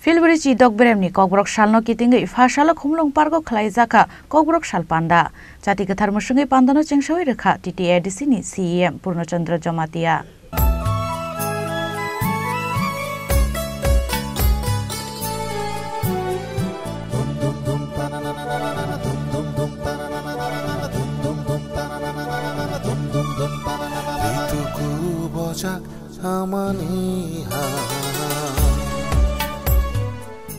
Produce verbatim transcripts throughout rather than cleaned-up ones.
Pilburi Chidok Beremni Kokborok Salno kitingwi pha salo Khumulwng Parko khwlaijakha Kokborok Sal Panda. Chati kwthar mwswngwi pandano chengsawi rwkha T T A D C ni C E M Purno Chandra Jamatia.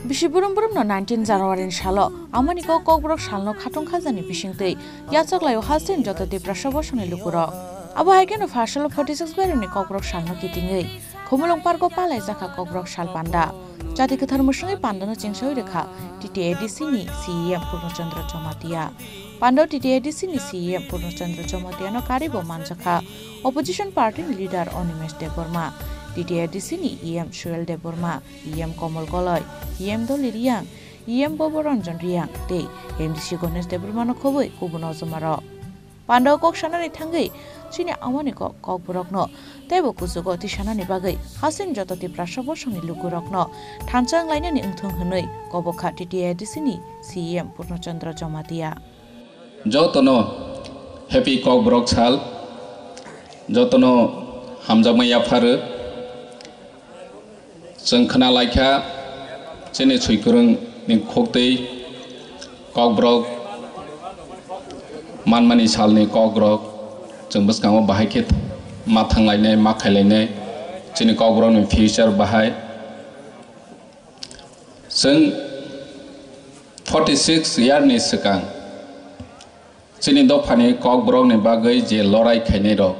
Bisi burum burum no nineteen January ni salo amani kok Kokborok salno khatong khajani bisingtwi yachaklaio haste ni joto Tiprasa bosongni lukurok. Abo hai kheno pha salo forty six Beremni Kokborok salno kitingwi Khumulwng Parko palaijakha Kokborok Sal Panda. Chati kwthar mwswngwi pandano chengsawi rwkha T T A D C ni C E M Purno Chandra Jamatia. Pando T T A D C ni C E M Purno Chandra Jamatia no karibo manjakha opposition party ni leader Animesh Debbarma, T T A D C ni E M Suel Debbarma, E M Komol Koloi, E M Doli Riang, E M Bobo Ranjan Riang tei M D C Ganesh Debbarma no khobwi kubun ojomarok. Pando kok sanani thangwi chini amani kok Kokborokno teibo kuchugo tisanani bagwi haste ni joto Tiprasa bosongni lukurokno thansa wnglainani wngthung hwnwi kobokha T T A D C ni C E M Purno Chandra Jamatia. Jotono happy Kokborok sal, jotono hamjakma yapharo. Chwng khna laikha chini swikwrwng ni khuktwi Kokborok manmani salni kokrok chwng bwskango bahai khe ma thanglainai, ma khailainai, chini Kokborokni future bahai. Chwng forty six year ni swkang chini dophani Kokborokni bagwi je lorai khainai rok,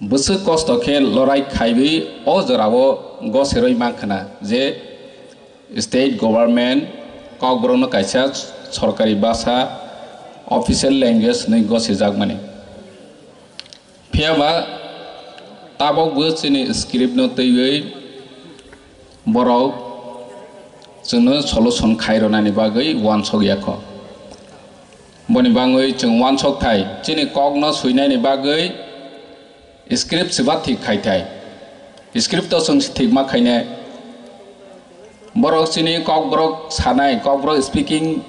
bwswk kosto khe lorai khaiwi o jorao gosirwi mankha na je state government Kokborokno kaisa sorkari bhasha, official language hwnwi gosijakmani. Phiya ba tabok bo chini script no twiwi borok chwngno solution khai rwnani bagwi uansuk ya kho. Boni bagwi chwng uansuk thai chini kokno swinani bagwi script swba thik khai thai. Script to chwng thik ma khainai. Borok chini Kokborok sanai, Kokborok speaking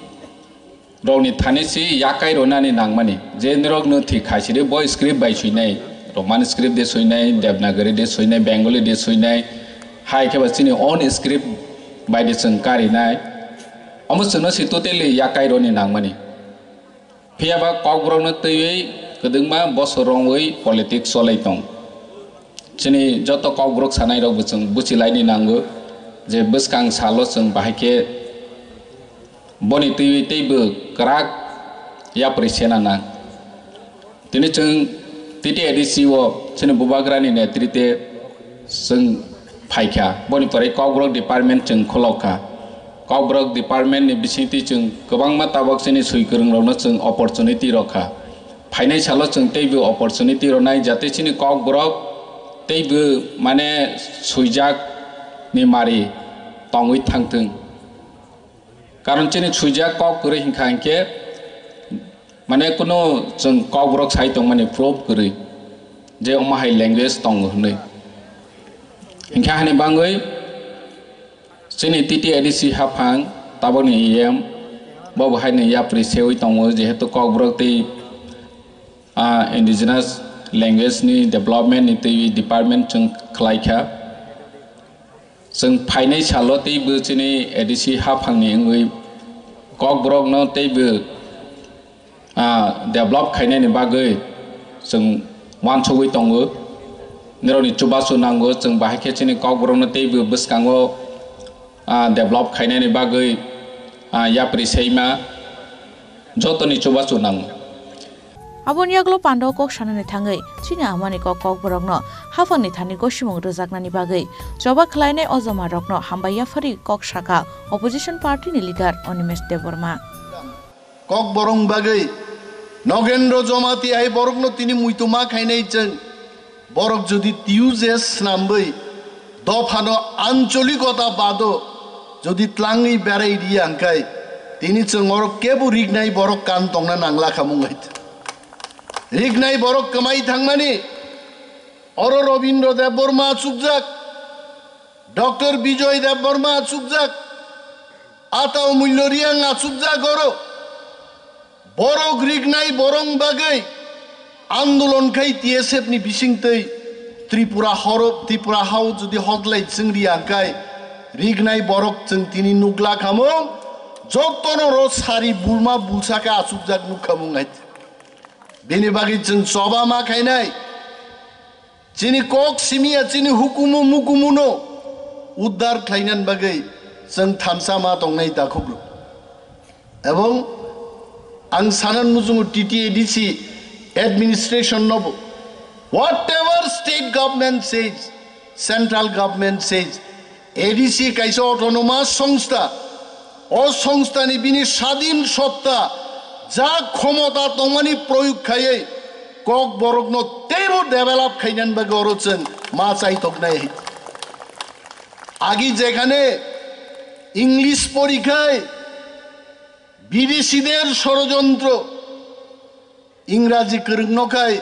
rokni thani si yakai rwnani nangmani, je nirokno thik khai sidi bo script bai swinai, Roman script de swinai, Devanagari de swinai, Bengali de swinai, hai khe ba chini own script bai de chwng karinai, omo chwngno si totally yakai rwni nangmani. Phiya ba Kokborokno twiwi kwdwngma bosor rwngwi politics cholai tong. Chini joto Kokborok sanai rok bo chwng buchilaini nango je bwskang salo chwng bahai khe boni twiwi teibo kwrak yapri sena nang. Tini chwng T T A D C o chini bubagrani netrite chwng phaikha, boni pore Kokborok department chwng khulokha. Kokborok department ni bisingtwi chwng kwbangma tabok chini swikwrwng rokno chwng opportunity rokha. Phainai salo chwng teibo opportunity rwnai, jate chini Kokborok teibo mane swijak ni mari tongwi thangthwng. Karon chini swijak kok kwrwi hinkha hinkhe, mane, kunu chwng Kokborok sai tongmani proof kwrwi je omo hai language tongo hwnwi. Hinkhe hani bangwi chini T T A D C haphang tabokni E M bo bo haino yapri sewi tongo, jehetu Kokborok tei, ah, indigenous language ni development ni twi department chwng khlaikha. Chwng phainai salo teibo chini A D C haphangni wngwi Kokborokno teibo, ah, develop khainani bagwi chwng uansugwi tongo. Nirokni chubachu nango, chwng bahai khe chini Kokborokno teibo bwskango, ah, develop khainani bagwi, ah, yapri seima jotoni chubachu nango. Aboni yagulo Pando kok sanani thangwi chini amani kok Kokborokno haphangni thani gosimung rwjaknani bagwi choba khlainai ojomarokno hambai yaphari kok sakha opposition party ni leader Animesh Debbarma. Kokborok bagwi Nogendro Jamatia hai borokno tini muitu ma khainai chwng. Borok jodi tiuje snamwi dophano ancholikota bado jodi tlangwi berai riya hwnkhe tini chwng oro kebo riknai borok kan tongna nangla kha mung hai. Riknai borok kwmai thangmani oro Robindra Debbarma chukjak. Doctor Bijoy Debbarma achukjak, Ata Omullo Reang achukjak oro. Borok rignai borok bagwi andolon khai T S F ni bisingtwi Tripura horo, Tripura hao jodi hodlai chwng riya khai rignai borok chwng tini nukla khamung jotono ro sari bulma bulsa khe achukjak nuk khamung hai. Bini bagwi chwng choba ma khainai. Chini kok simiya chini hukumu mukumuno uddar khlainani bagwi chwng thansa ma tongnai takhuklo. Ebong ang sanan mujungo T T A D C administration nobo, whatever state government says, central government says, A D C kaisa autonomous songstha, o songstha ni bini sadin sotta ja khomota tongmani proyog khaiwi Kokborokno teibo develop khainani bagwi oro chwng ma chaitoknai. Agi jekhane English porikhai bideshidar shorojontro, Ingraji kwrwngno khai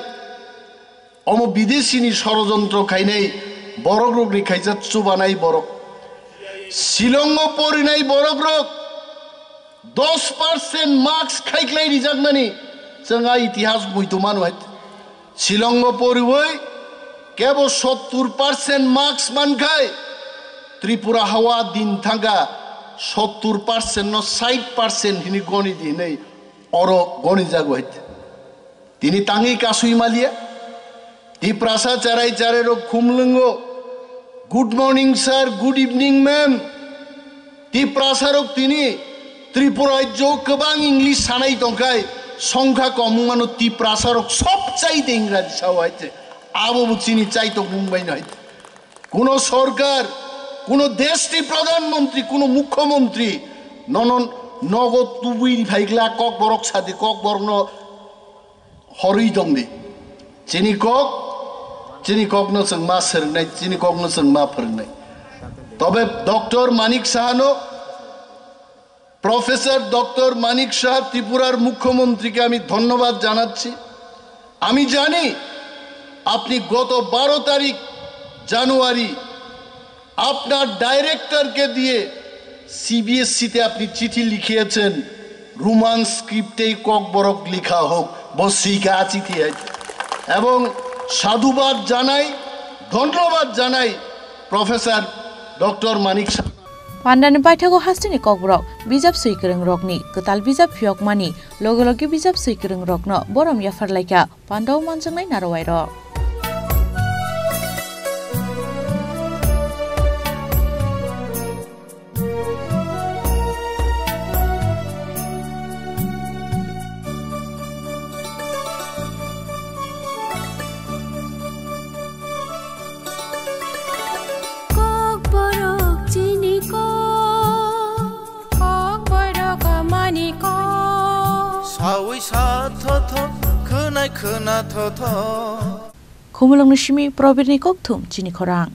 omo bideshini shorojontro khainai borokrokni khaisa chubanai borok. Shillongo porinai borokrok dos percent marks khaiklai rijaknani chwng a itihas muitu manu hai. Shillongo poriwi kebo sottur percent marks mankhai Tripura hawa din thangkha sottur percent no sait percent hini goni di hinwi oro goni jago hai. Tini tangwi kasui malia. Tiprasa charai charai rok khumlwngo. Good morning, sir. Good evening, ma'am. Tiprasa rok tini Tripura rajyo kwbang English sanai tongkhai songkha kom wngmano Tiprasa rok sob chaite Ingraji sao hai te. Abo bo chini chaitok mung bai no hai te. Kuno sorkar, kuno deshni pradhan mantri, kuno mukhyamantri nono nogo tubui phaikla Kokborok sadi Kokborokno horwi tongdi. Chini kok, chini kokno chwng ma swrwngnai, chini kokno chwng ma phwrwngnai. Tobe Doctor Manik Sahano, Professor Doctor Manik Saha Tripurar মুখ্যমন্ত্রীকে আমি ধন্যবাদ জানাচ্ছি। আমি জানি আপনি গত বারো তারিখ জানুয়ারি আপনার ডাইরেক্টরকে দিয়ে সিবিএসইতে আপনি চিঠি লিখিয়েছেন, রোমান স্ক্রিপ্টেই ককবরক লেখা হোক, bo swika a chithi hai. Ebong sadhubad janai, dhonnobad janai Professor Doctor Manik Saha. Pandani baithago hasteni kokborok bijap swi kwrwngrokni kwtal bijap phiyokmani loge loge bijap swi kwrwngrokno borom yapharlaikha. Pandao manjaknai narowairok. Kokborok chini kok. Kokborok amani kok. Sawi sa thotho, khwnai khwna thotho. Khumulwngni simi Probirni kokthum chini khorang.